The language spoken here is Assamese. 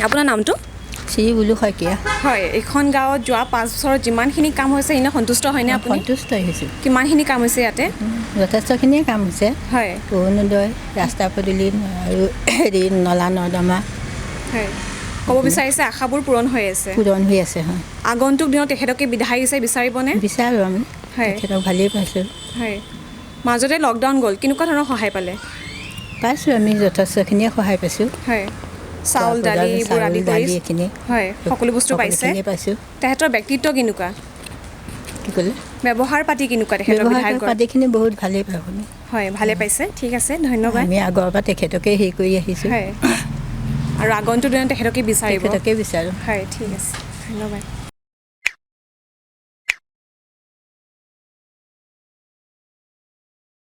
আপোনাৰ নামটো? শ্ৰী বুলু শইকীয়া। হয়, এইখন গাঁৱত যোৱা 5 বছৰত যিমানখিনি কাম হৈছে, সেইখিনি সন্তুষ্ট হয়নে আপুনি? সন্তুষ্ট হৈছোঁ। কিমানখিনি কাম হৈছে ইয়াতে? যথেষ্টখিনিয়ে কাম হৈছে। অৰুণোদয়, ৰাস্তা পদূলি আৰু হেৰি নলা নৰ্দমা। হয়, ক'ব বিচাৰিছে আশাবোৰ পূৰণ হৈ আছে? পূৰণ হৈ আছে, হয়। আগন্তুক দিনত তেখেতকে বিধায়ক হিচাপে বিচাৰিবনে? বিচাৰোঁ আমি। তেখেতক ভালেই পাইছোঁ। হয়, মাজতে লকডাউন গ'ল, কেনেকুৱা ধৰণৰ সহায় পালে? পাইছোঁ, আমি যথেষ্টখিনিয়ে সহায় পাইছোঁ। হয়, চাউল, দালি এইবোৰ আদি কৰি। দালি এইখিনি। হয়, সকলো বস্তু পাইছে। সকলোখিনিয়ে পাইছোঁ। তেখেতৰ ব্যক্তিত্ব কেনেকুৱা? কি ক'লে? ব্যৱহাৰ পাতি কেনেকুৱা তেখেতৰ? ব্যৱহাৰ বিধায়কৰ পাতিখিনি বহুত ভালেই পাওঁ আমি। হয়, ভালে পাইছে। ঠিক আছে, ধন্যবাদ। আমি আগৰ পৰা তেখেতকে হেৰি কৰি আহিছোঁ। হয়, আৰু আগন্তুক দিনত তেখেতকে বিচাৰিব? তেখেতকে বিচাৰোঁ। হয়, ঠিক আছে, ধন্যবাদ।